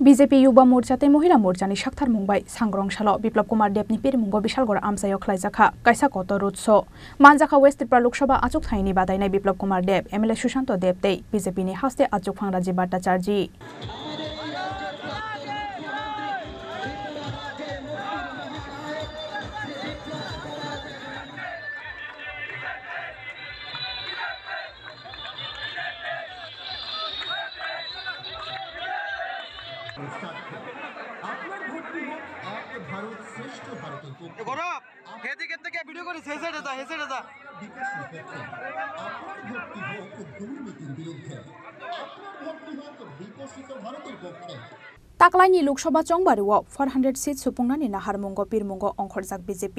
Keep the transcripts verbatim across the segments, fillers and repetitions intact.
B J P Yuba Morcha tei Mohila Morcha ni saktharmung bai Sangrong salo Biplab Kumar Deb ni pirimungo Bishalgor amchaio khlaijakha kaisa kotor road show. Manjakha West Tripura Lok Sabha achukthayni badainai Biplab Kumar Deb, M L A Sushanto Deb tei B J P ni haste achukphang Rajiv Bhattacharjee. আপনার ভোটটি হোক এক ভারত শ্রেষ্ঠ ভারতের পক্ষে। এ গৌরব, এদিকে থেকে ভিডিও করিস, হেসে যা, হেসে যা। বিকাশের পক্ষে। আপনার ভোটটি হোক দুর্নীতির বিরুদ্ধে। আপনার ভোটটি হোক বিকশিত ভারতের পক্ষে। Taklaini Lok Sabha chongbario four hundred seat supungnani naharmungo pirmungo ongkhorjak B J P.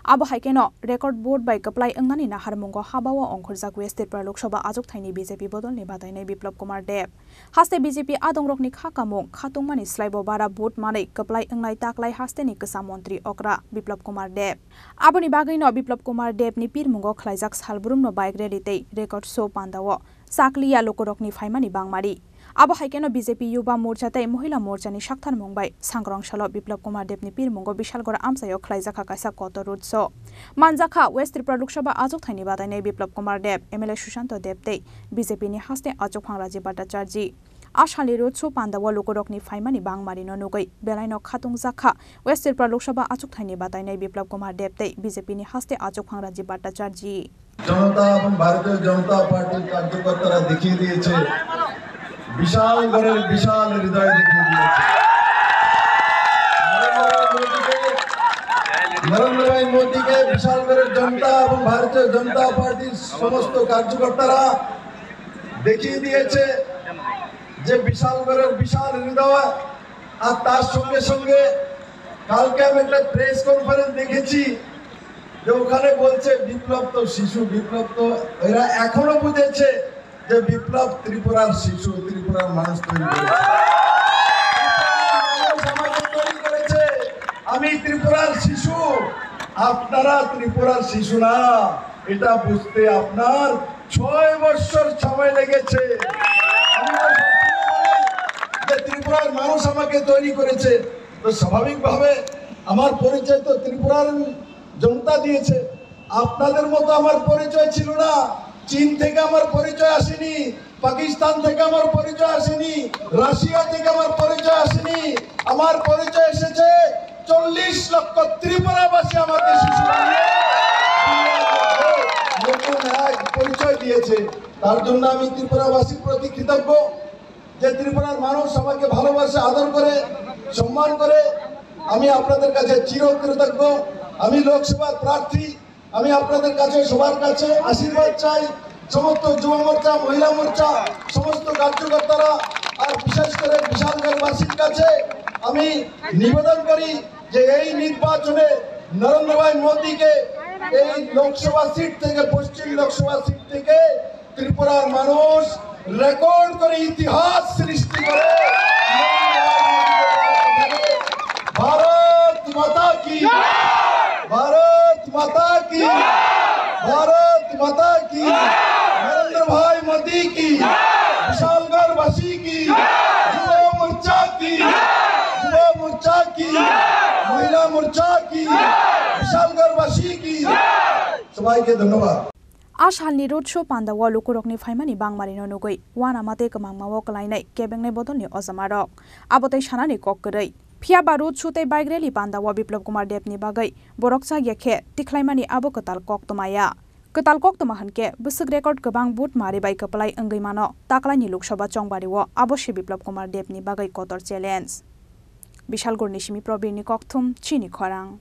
Abo hai kheno record vote bai kwplai wngnani naharmungo habao ongkhorjak West Tripura Lok Sabha achukthayni B J P bodolni badainai Biplab Kumar Deb. Haste B J P adongrokni kha kamung khatungmani slaibo bara vote manwi kwplai wngnai taklai hasteni kwsa montri okra Biplab Kumar Deb. Aboni bagwino Biplab Kumar Deb ni pirmungo khlaijak salbrumno bike rally tei record show pandao chakliya lukurokni phaimani bangmari. Abo hai kheno B J P Yuba Morcha tei Mohila Morcha ni saktharmung bai Sangrong salo Biplab Kumar Deb ni pirmungo Bishalgor amchaio khlaijakha kaisa kotor road show. Manjakha West Tripura Lok Sabha achukthayni badainai Biplab Kumar Deb, M L A Sushanto Deb tei B J P ni haste achukphang Rajiv Bhattacharjee. A salni road show pandao lukurokni phaimani bangmarino nugwi belaino khatungjakha West Tripura Lok Sabha achukthayni badainai Biplab Kumar Deb tei B J P ni haste achukphang Rajiv Bhattacharjee. জনতা এবং ভারতীয় জনতা পার্টির কার্যকর্তারা দেখিয়ে দিয়েছে, বিশালগড়ের বিশাল হৃদয় দেখিয়ে দিয়েছে। নরেন্দ্র ভাই মোদীকে, নরেন্দ্র ভাই মোদীকে বিশালগড়ের জনতা এবং ভারতীয় জনতা পার্টির সমস্ত কার্যকর্তারা দেখিয়ে দিয়েছে যে বিশালগড়ের বিশাল হৃদয়। আর তার সঙ্গে সঙ্গে কালকে আমি একটা প্রেস কনফারেন্স দেখেছি যে ওখানে বলছে, "বিপ্লব তো শিশু, বিপ্লব তো", এরা এখনো বুঝেছে যে বিপ্লব ত্রিপুরার শিশু, ত্রিপুরার মানুষ তৈরি করেছে। ত্রিপুরার মানুষ আমাকে তৈরি করেছে। আমি ত্রিপুরার শিশু, আপনারা ত্রিপুরার শিশু না, এটা বুঝতে আপনার ছয় বছর সময় লেগেছে। আমি তো সবসময় বলি যে ত্রিপুরার মানুষ আমাকে তৈরি করেছে, তো স্বাভাবিকভাবে আমার পরিচয় তো ত্রিপুরার জনতা দিয়েছে। আপনাদের মতো আমার পরিচয় ছিল না, চীন থেকে আমার পরিচয় আসেনি, পাকিস্তান থেকে আমার পরিচয় আসেনি, রাশিয়া থেকে আমার পরিচয় আসেনি। আমার পরিচয় এসেছে চল্লিশ লক্ষ ত্রিপুরাবাসী আমাকে শিশু বানিয়ে নতুন এক পরিচয় দিয়েছে। তার জন্য আমি ত্রিপুরাবাসীর প্রতি কৃতজ্ঞ যে ত্রিপুরার মানুষ আমাকে ভালোবাসে, আদর করে, সম্মান করে। আমি আপনাদের কাছে চিরকৃতজ্ঞ। আমি লোকসভার প্রার্থী, আমি আপনাদের কাছে, সবার কাছে আশীর্বাদ চাই। সমস্ত যুব মোর্চা, মহিলা মোর্চা, সমস্ত কার্যকর্তারা আর বিশেষ করে বিশালগড়বাসীর কাছে আমি নিবেদন করি যে এই নির্বাচনে নরেন্দ্র ভাই মোদীকে এই লোকসভা সিট থেকে, পশ্চিম লোকসভা সিট থেকে ত্রিপুরার মানুষ রেকর্ড করে ইতিহাস সৃষ্টি করে। ভারত মাতা কি, ভারত মাতা কি, ভারত মাতা কি। নরেন্দ্র ভাই মোদী কি, বিশালগড়বাসী কি, যুব মোর্চা কি, যুব মোর্চা কি, মহিলা মোর্চা কি, বিশালগড়বাসী কি। সবাইকে ধন্যবাদ। A salni road show pandao lukurokni phaimani bangmarino nugwi uanama tei kwmangmao kwlainai kebengnai bodolni ojamarok. Abo tei sanani kok kwrwi. Phiya ba road show tei bike rally pandao Biplab Kumar Debni bagwi borok chakya khe tikhlaimani abo kwtal koktwma ya. Kwtal koktwma hwn khe bwswk record kwbang vote mari bai kwplai wngwi mano taklaini Lok Sabha chongbario, abo se Biplab Kumar Debni bagwi kotor challenge. Bishalgorni simi Probirni kokthum, chini khorang.